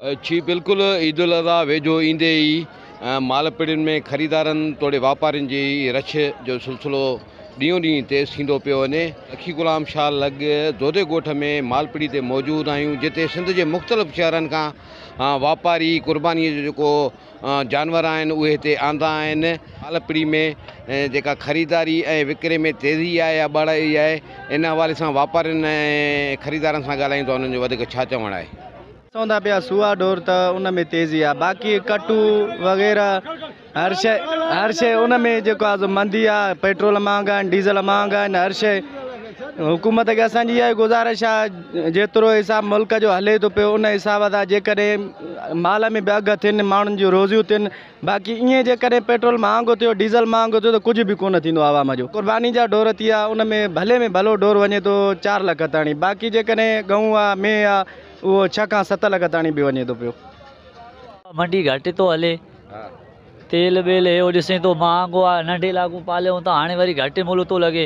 جي بلڪل عيد الاضحيٰ ويجهو ايندي ئي مال پڙين ۾ خريدارن توڙي واپارين جي رش جو سلسلو ڏينهون ڏينهن تيز ٿيندو پيو وڃي. لکي غلام شاهه لڳ دودي ڳوٺ ۾ مال پڙي تي موجود آهيون جتي سنڌ جي مختلف شهرن کان واپاري قرباني جو جيڪو جانور آهن اهي هتي آندا آهن. مال پڙي ۾ جيڪا خريداري ۽ وڪري ۾ تيزي آهي يا ٻاڙائي آهي ان حوالي سان واپارين ۽ خريدارن سان ڳالهايون ٿا انهن جو وڌيڪ ڇا چوڻ آهي. چوندا پيا سوئا ڍور ته ان ۾ تيزي آهي باقي ڪٽو وغيره هر شي هر شي ان ۾ جيڪو آهي سو مندي آهي پيٽرول مهانگا آهن ڊيزل مهانگا آهن هر شي حڪومت کي اسان جي اها گذارش آهي جيترو حساب ملڪ جو هلي ٿو پيو ان حساب سان جيڪڏهن مال ۾ به اگهه ٿين ماڻهن جون روزيون ٿين باقي ائين جيڪڏهن پيٽرول مهانگو ٿيو ڊيزل مهانگو ٿيو ته ڪجهه به ڪونه ٿيندو عوام جو قرباني جا ڍور ٿي ويا ان ۾ ڀلي ۾ ڀلو ڍور وڃي ٿو چار لک تاڻي باقي جيڪڏهن ڳئون آهي مينهن آهي اهو ڇهه کان ست لک تاڻي به وڃي ٿو پيو. منڊي گهٽ ٿو هلي تيل بيل هي ڏسين ٿو مهانگو آ ننڍي لاڳون پاليون ٿا هاڻي وري گهٽ ملهه ٿو لڳي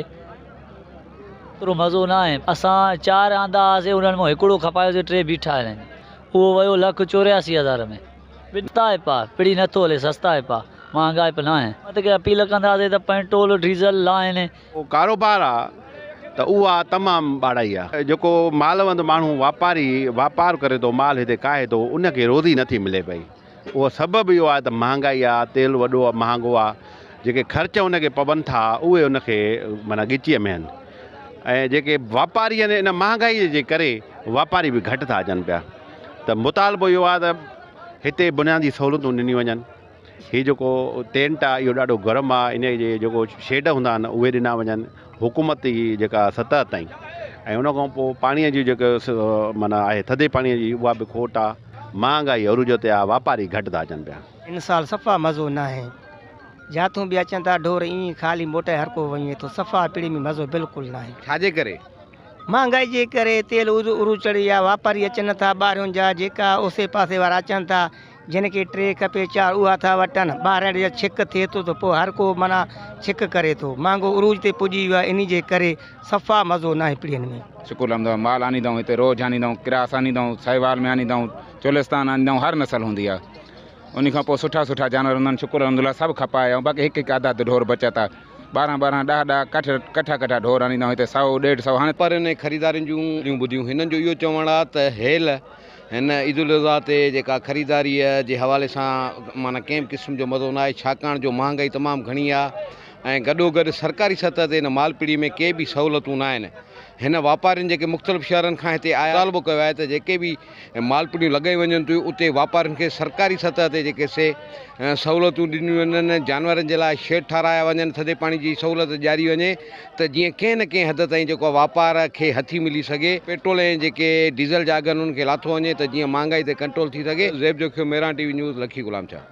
ايترو مزو نه آهي اسان چار آندا هئاسي انهن مان هڪڙو کپايوسي ٽي بيٺا آهن اهو ويو لک 84 هزار ۾ سستا آهي پا پڙي نٿو هلي سستا آهي پا مهانگائپ نه آهي مت کي اپيل ڪنداسي ته پيٽرول ڊيزل لاهن. ڪاروبار آ ته اها تمام ٻاڙائي آ. جيڪو مالوند ماڻهو واپاري واپار ڪري ٿو مال هتي ڪاهي ٿو ان کي روزي نٿي ملي پئي. اهو سبب اهو آهي ته مهانگائي آ، تيل وڏو مهانگو آ، جيڪي خرچ ان کي پون ٿا اهي ان کي معنيٰ ڳچيء ۾ آهن ۽ جيڪي واپاري آهن ان مهانگائي جي ڪري واپاري به گهٽ ٿا اچن پيا ته مطالبو اهو آهي ته هتي بنيادي سهولتون ڏنيون وڃن. هي جيڪو ٽينٽ آ اهو ڏاڍو گرم آ ان جي جيڪو شيڊ هوندا آهن اهي ڏنا وڃن حڪومت جي جيڪا سطح تائين ۽ ان کان پوء پاڻي جي جيڪو معنيٰ آهي ٿڌي پاڻي جي اها به کوٽ آ مهانگائي عروج تي آ واپاري گهٽ ٿا اچن پيا. هن سال صفا مزو ناهي جاٿون به اچن ٿا ڍور ائين خالي موٽائي هر ڪو وڃي ٿو صفا پڙي ۾ مزو بلڪل ناهي. ڇا جي ڪري؟ مهانگائي جي ڪري تيل عروج چڙهي ويا واپاري اچن نٿا ٻاهريون جا جيڪا اوسي پاسي وارا اچن ٿا جن کي ٽي کپي چار اها ٿا وٽن، ٻاهرين جا ڇڪ ٿئي ٿو ته پوء هر ڪو معنيٰ ڇڪ ڪري ٿو. مهانگو عروج تي پڄي ويو آهي انهي جي ڪري صفا مزو ناهي پڙين ۾. شڪر الحمد الله مال آنيندائون هتي روز آنيندائون ڪراس آنيندائون ساهيوال ۾ آنيندائون چولستان آنيندائون هر نسل هوندي آهي انهي کان پوء سٺا سٺا جانور هوندا آهن شڪر الحمد الله سڀ کپايا آهيون باقي هڪ هڪ اڌ اڌ ڍور بچت آهي ٻارهن ٻارهن ڏهه ڏهه ڪٺ ڪٺا ڪٺا ڍور آنيندائون هتي سئو ڏيڍ سئو هاڻي پر انهي خريدارين جون ٻڌيون هنن جو اهو چوڻ آهي ته هيل هن عيدالاضحيٰ تي جيڪا خريداريء جي حوالي سان معنيٰ ڪنهن به قسم جو مزو ناهي ڇاڪاڻ جو مهانگائي تمام گهڻي آهي ۽ گڏوگڏ سرڪاري سطح تي هن مال پڙي ۾ ڪي به سهولتون ناهن هن واپارين جيڪي مختلف شهرن کان هتي آيا مطالبو ڪيو آهي ته جيڪي به مال پڙيون لڳايون وڃن ٿيون اتي واپارين کي سرڪاري سطح تي جيڪي سي سهولتون ڏنيون وڃن جانورن جي لاء شيڊ ٺارايا وڃن ٿڌي پاڻي جي سهولت ڏياري وڃي ته جيئن ڪنهن نه ڪنهن حد تائين جيڪو آهي واپار کي هٿي ملي سگهي، پيٽرول ۽ جيڪي ڊيزل جا اگهه آهن انهن کي لاٿو وڃي ته جيئن مهانگائي تي ڪنٽرول ٿي سگهي. Zeb Jokhio, Mehran T V news, Lakki Ghulam Shah.